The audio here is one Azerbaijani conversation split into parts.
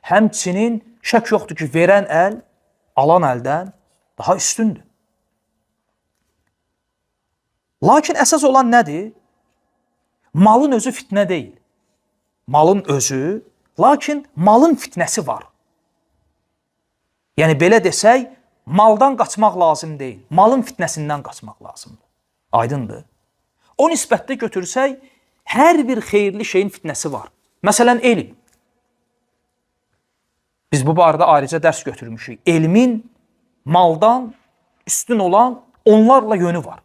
Həmçinin şək yoxdur ki, verən əl alan əldən daha üstündür. Lakin əsas olan nədir? Malın özü fitnə deyil. Malın özü, lakin malın fitnəsi var. Yəni belə desək, maldan qaçmaq lazım deyil. Malın fitnəsindən qaçmaq lazımdır. Aydındır? O nisbətdə götürsək, hər bir xeyirli şeyin fitnəsi var. Məsələn, elm. Biz bu barədə ayrıca dərs götürmüşük. Elmin maldan üstün olan onlarla yönü var.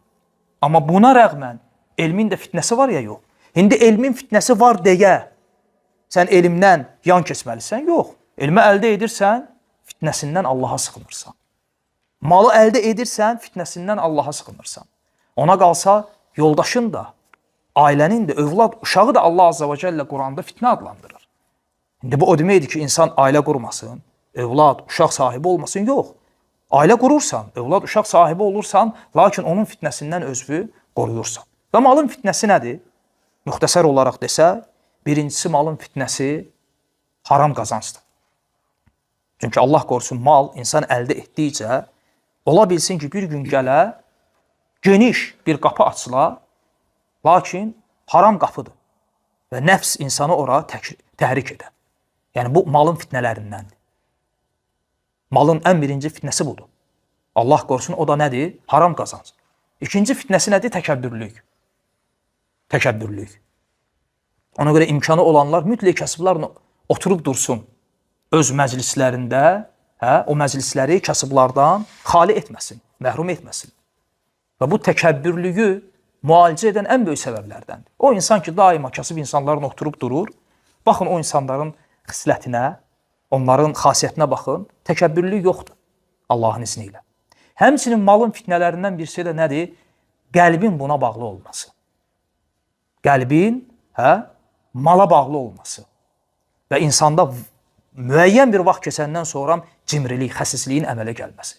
Amma buna rəğmən elmin də fitnəsi var ya yox. İndi elmin fitnəsi var deyə sən elmdən yan keçməlisən? Yox. Elmi əldə edirsən, fitnəsindən Allaha sığınırsan. Malı əldə edirsən, fitnəsindən Allaha sığınırsan. Ona qalsa yoldaşın da, ailənin də, övlad, uşağı da Allah Azza və Cəllə Quranda fitnə adlandırır. İndi bu o deməkdir ki, insan ailə qurmasın, övlad, uşaq sahibi olmasın, yox. Ailə qurursan, övlad, uşaq sahibi olursan, lakin onun fitnəsindən özünü qoruyursan. Və malın fitnəsi nədir? Müxtəsər olaraq desək, birincisi malın fitnəsi haram qazancdır. Çünki Allah qorusun, mal insan əldə etdikcə ola bilsin ki, bir gün gələ, geniş bir qapı açıla, lakin haram qapıdır. Və nəfs insanı ora təhrik edə. Yəni bu malın fitnələrindəndir. Malın ən birinci fitnəsi budur. Allah qorusun, o da nədir? Haram qazanc. İkinci fitnəsi nədir? Təkəbbürlük. Təkəbbürlük. Ona görə imkanı olanlar mütləq kasıblarla oturub dursun. Öz məclislərində, o məclisləri kasıblardan xali etməsin, məhrum etməsin. Və bu təkəbbürlüyü müalicə edən ən böyük səbəblərdəndir. O insan ki, daima kasıb insanlarla oturub durur, baxın o insanların xislətinə, onların xasiyyətinə baxın, təkəbbürlük yoxdur Allahın izni ilə. Həmçinin malın fitnələrindən birisi də nədir? Qəlbin buna bağlı olması. Qəlbin, mala bağlı olması. Və insanda müəyyən bir vaxt keçəndən sonra cimrilik, xəsisliyin əmələ gəlməsi.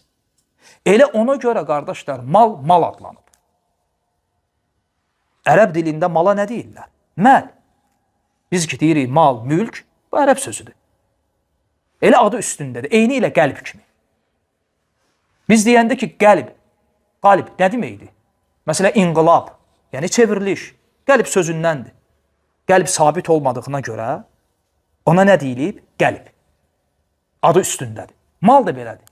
Elə ona görə qardaşlar, mal mal adlanıb. Ərəb dilində mala nə deyirlər? Məl. Biz ki deyirik mal, mülk, bu ərəb sözüdür. Elə adı üstündədir, eyni ilə qəlb kimi. Biz deyəndə ki, qəlb, qalb nə deməkdir? Məsələn, inqilab, yəni çevriliş, qəlb sözündəndir. Qəlb sabit olmadığına görə ona nə deyilib? Qəlb. Adı üstündədir. Mal da belədir.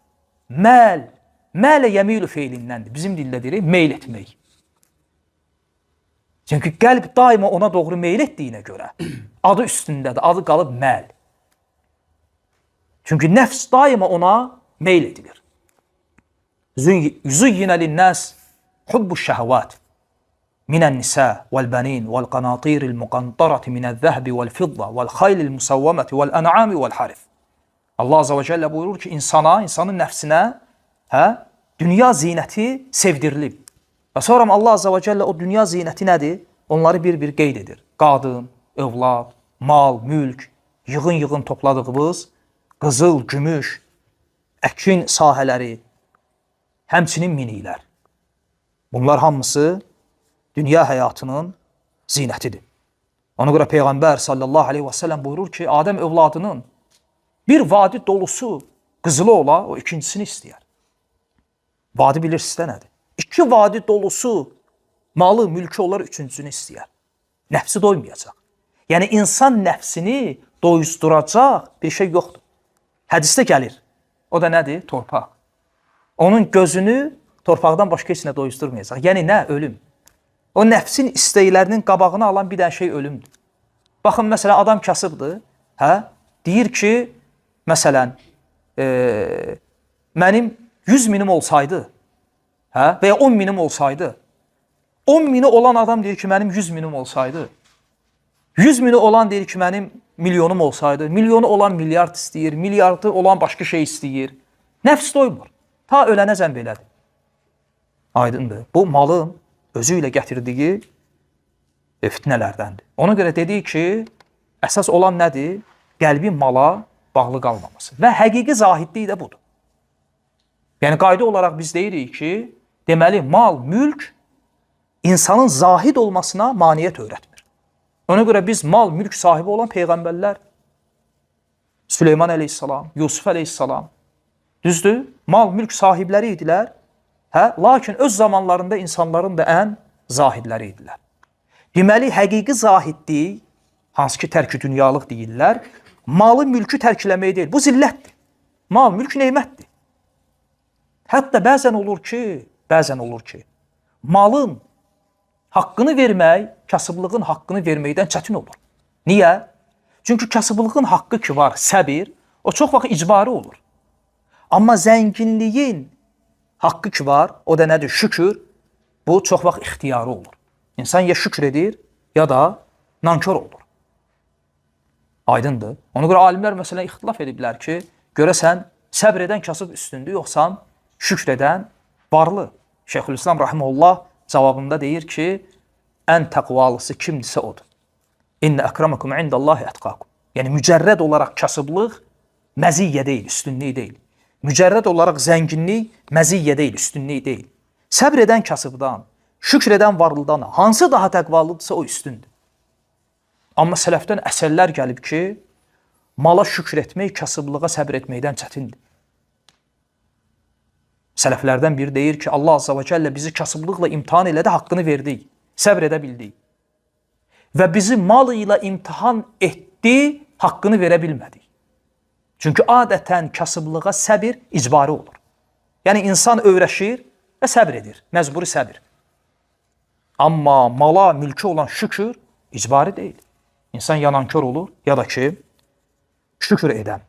Məl, mələ yəmilu feilindəndir. Bizim dildə deyirik, meyl etmək. Çünki qəlb daima ona doğru meyl etdiyinə görə adı üstündədir, adı qalıb məl. Çünki nəfs daima ona meyl edilir. Züyyinə linnəs hubbu şəhəvat minən-nisə vəl-bənin vəl-qanatiril müqantarati minəz-zəhbi vəl-fidda vəl-xaylil musavvamati vəl-ən'ami vəl-harif. Allah Azza və Cəllə buyurur ki, insana, insanın nəfsinə, dünya zinəti sevdirilib. Və sonra Allah Azza və Cəllə o dünya zinəti nədir? Onları bir-bir qeyd edir. Qadın, övlad, mal, mülk, yığın-yığın topladığımız qızıl, gümüş, əkin sahələri, həmçinin miniklər. Bunlar hamısı dünya həyatının zinətidir. Ona görə Peyğəmbər sallallahu aleyhi və səlləm buyurur ki, Adəm övladının bir vadi dolusu qızılı ola, o ikincisini istəyər. Vadi bilirsiniz də nədir? İki vadi dolusu malı, mülkü olar, üçüncüsünü istəyər. Nəfsi doymayacaq. Yəni insan nəfsini doyduracaq bir şey yoxdur. Hədisdə gəlir. O da nədir? Torpaq. Onun gözünü torpaqdan başqa heç nə doydurmayacaq. Yəni nə? Ölüm. O nəfsin istəklərinin qabağını alan bir dənə şey ölümdür. Baxın, məsələn, adam kasıbdır. Deyir ki, məsələn, mənim 100 minim olsaydı, və ya 10 minim olsaydı, 10 mini olan adam deyir ki, mənim 100 minim olsaydı, 100 mini olan deyir ki, mənim milyonum olsaydı, milyonu olan milyard istəyir, milyardı olan başqa şey istəyir. Nəfs doymur. Ta ölənəcən belədir. Aydındır. Bu malın özü ilə gətirdiyi fitnələrdəndir. Ona görə dedik ki, əsas olan nədir? Qəlbin mala bağlı qalmaması. Və həqiqi zahidlik də budur. Yəni qayda olaraq biz deyirik ki, deməli mal, mülk insanın zahid olmasına maneə törətmir. Ona görə biz mal, mülk sahibi olan peyğəmbərlər Süleyman əleyhissalam, Yusuf əleyhissalam. Düzdür? Mal, mülk sahibləri idilər. Hə? Lakin öz zamanlarında insanların da ən zahidləri idilər. Deməli, həqiqi zahidlik, hansı ki tərk-i dünyalıq deyirlər, malı, mülkü tərk eləmək deyil. Bu zillətdir. Mal, mülk nemətdir. Hətta bəzən olur ki, malın haqqını vermək, kasıblığın haqqını verməkdən çətin olur. Niyə? Çünki kasıblığın haqqı ki var, səbir, o çox vaxt icbari olur. Amma zənginliyin haqqı ki var, o da nədir? Şükür. Bu çox vaxt ixtiyarı olur. İnsan ya şükür edir, ya da nankör olur. Aydındır. Ona görə alimlər məsələn ixtilaf ediblər ki, görəsən səbr edən kasıb üstündür, yoxsa şükr edən varlı. Şeyxülislam rahimehullah cavabında deyir ki, ən təqvalısı kimdirsə odur. İnne əkramakum indallahi etqakum. Yəni mücərrəd olaraq kasıblıq məziyyə deyil, üstünlük deyil. Mücərrəd olaraq zənginlik məziyyə deyil, üstünlük deyil. Səbr edən kasıbdan, şükr edən varlıdan hansı daha təqvalıdırsa o üstündür. Amma sələfdən əsərlər gəlib ki, mala şükr etmək kasıblığa səbr etməkdən çətindir. Sələflərdən biri deyir ki, Allah Azza və Cəllə bizi kasıblıqla imtahan elədi, haqqını verdik, səbr edə bildik. Və bizi mal ilə imtahan etdi, haqqını verə bilmədik. Çünki adətən kasıblığa səbir icbari olur. Yəni insan öyrəşir və səbr edir, məcburi səbir. Amma mala, mülkü olan şükür icbari deyil. İnsan ya nankör olur, ya da ki, şükür edən.